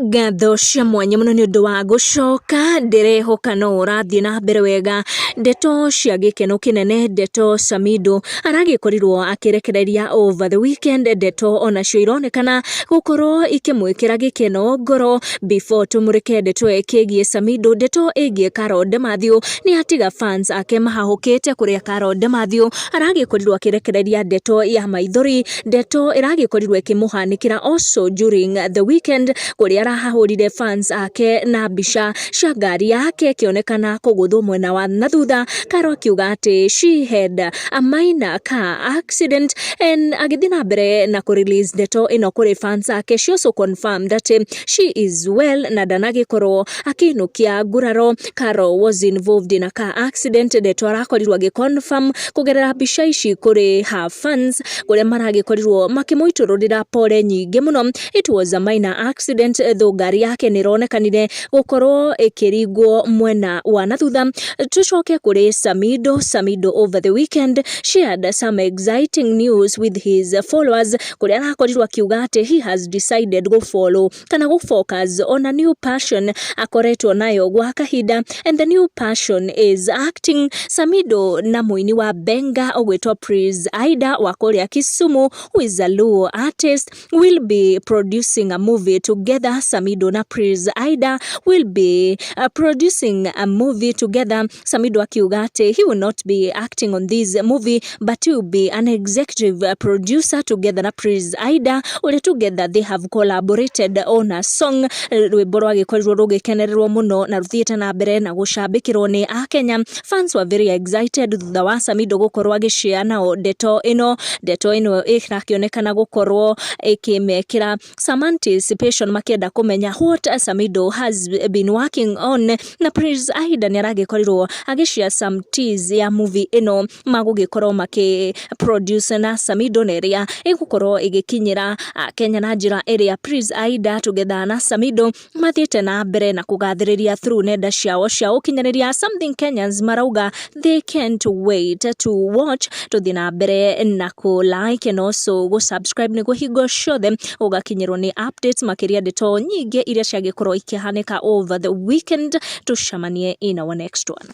Ngatho cia mwanya mũno nĩ ũndũ wa gũcoka, ndĩrehoka no ũrathiĩ na mbere wega. Ndeto cia gĩkeno kĩnene, ndeto Samido aragĩkorirwo akĩrekereria over the weekend, ndeto onacio ironekana gũkorwo ikĩmwĩkĩra gĩkeno ngoro. Before tũmũrĩke ndeto ĩkĩgiĩ Samido, ndeto ĩgiĩ Carol Demathew nĩ atiga fans ake mahahũkĩte, kũrĩa Carol Demathew aragĩkorirwo akĩrekereria ndeto ya maithori, ndeto ĩragĩkorirwo ĩkĩmũhanĩkĩra also during the weekend, kũrĩa arahahũrire fans ake na mbica cia ngari yake ĩkĩonekana kũgũthwo mwena wa na thutha. Carol akiuga atĩ she had a minor car accident and agĩthiĩ na mbere na kũ release ndeto ĩno kũrĩ fans ake. She also confirmed atĩ she is well na ndanagĩkorwo akĩinũkia nguraro. Carol was involved in a car accident, ndeto arakorirwo agĩ confirm kũgerera mbica ici kũrĩ her fans, kũrĩa maragĩkorirwo makĩmũitũrũrĩra pole nyingĩ mũno. It was a minor accident, though ngari yake nĩ ĩronekanire gũkorwo ĩkĩringwo mwena wa na thutha. Tucoke kũrĩ Samido. Samido over the weekend shared some exciting news with his followers, kũrĩa arakorirwo akiuga atĩ he has decided go follow kana go focus on a new passion akoretwo nayo gwa kahinda, and the new passion is acting. Samido na mũini wa benga ũgwĩtwo Prince Aida wa kũrĩa Kisumu, who is a Luo artist, will be producing a movie together. Samido na Prince Aida will be producing a movie together. Samido akiuga atĩ he will not be acting on this movie, but he will be an executive producer together na Prince Aida, ũrĩa together they have collaborated on a song, rwĩmbo rwagĩkorirwo rũgĩkenererwo mũno na rũthiĩte na mbere na gũcambĩkĩrwo nĩ Akenya. Fans were very excited thutha wa Samido gũkorwo agĩshare nao ndeto ĩno. Ndeto ĩno ĩrakĩonekana gũkorwo ĩkĩmekĩra some anticipation, makĩenda kũmenya what Samido has been working on na Prince Aida. Nĩ aragĩkorirwo agĩshare some tease ya movie ĩno magũgĩkorwo makĩ produce na Samido, na ĩrĩa ĩgũkorwo ĩgĩkinyĩra Kenya na njĩra ĩrĩa Prince Aida together na Samido mathiĩte na mbere na kũgathĩrĩria through nenda ciao cia ũkinyanĩria, something Kenyans marauga they can't wait to watch. Tũthiĩ na mbere na kũ like and also gũ subscribe nĩguo hingo ciothe ũgakinyĩrwo nĩ updates makĩria, ndeto nyingĩ iria ciagĩkorwo ikĩhanĩka over the weekend. Tũcemanie in our next one.